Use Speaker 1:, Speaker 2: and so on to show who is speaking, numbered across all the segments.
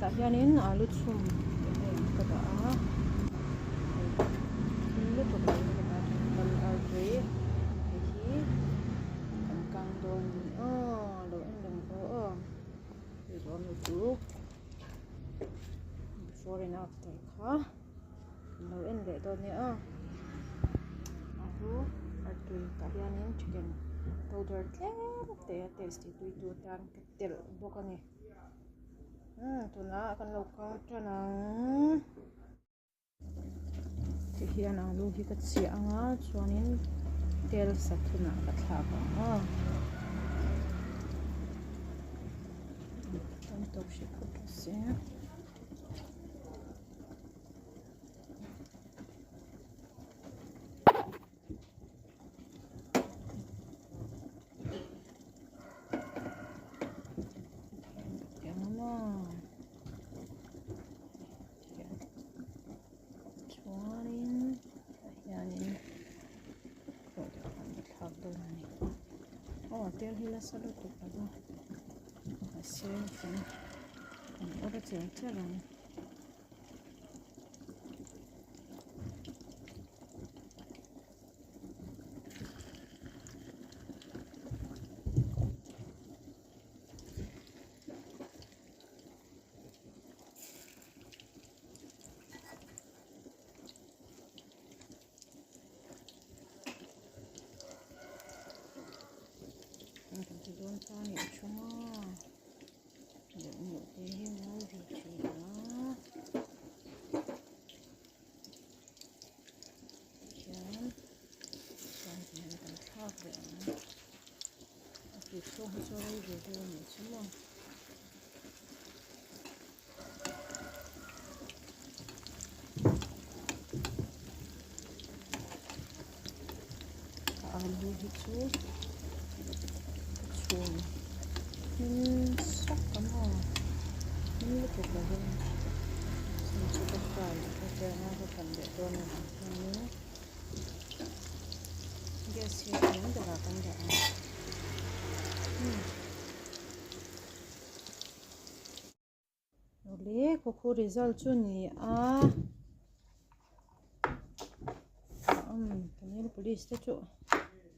Speaker 1: Tah hianin alu chhum hei ka dah a hei thil lutuk lo in ka dah a chuan artui hei hi kan kang dawn a ni aw lo en reng rawh aw hei lawm lutuk before and after kha kan lo en leh dawn nia aw alu artui tah hianin chicken powder tlem te a taste ti tui tur tan ka telh bawk a ni. Umm tunah kan lo kang tan ang ti hian alu hi ka chiah ang a chuanin tel sa thunah ka thlak ang aw tam tawk hrih phawt rawh se. Chuanin tah hianin pawh deuh khan ka thlak dawn a ni aw tel hi nasa lutuk lo va mahse kan kan awr a cher cher ang. Kan ti dawn ta a nih chu maw. Deuh neuh te hi mawi ve thin a. Khian chuan hian kan thlak leh ang. A tui chhung hi chu rei ve deuh a nih chu maw. A alu hi chu ka chhum hmin sawk a maw hmin lutuk lovin chhum chu ka fry ka tel a ka kan leh dawn a ni chuanin gas hi a hniam berah kan dah ang umm. Awle khaw result chu ni a umm nail polish te chu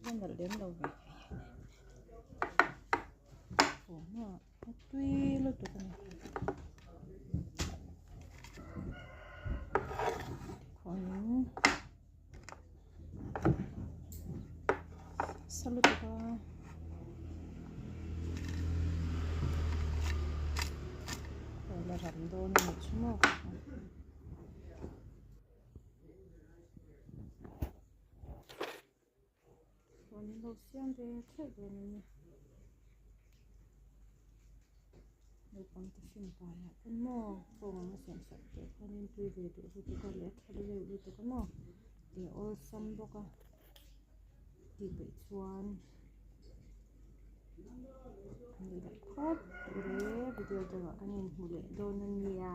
Speaker 1: a nalh lem lo ve aw maw a tui lutuk a ni tikhuanin sa lutuk a aw la ram dawn a nih chu maw chuan in lo siam ve theuh dawn a ni naupang te hrim paiah pawn maw kawng anga siam sak teh khanin tui ve duh lutuk a leh a tha deuh lutuk a maw tih awlsam bawk a tih peih chuan ni leh khawp ule video dangah kan inhmu leh dawn a nia.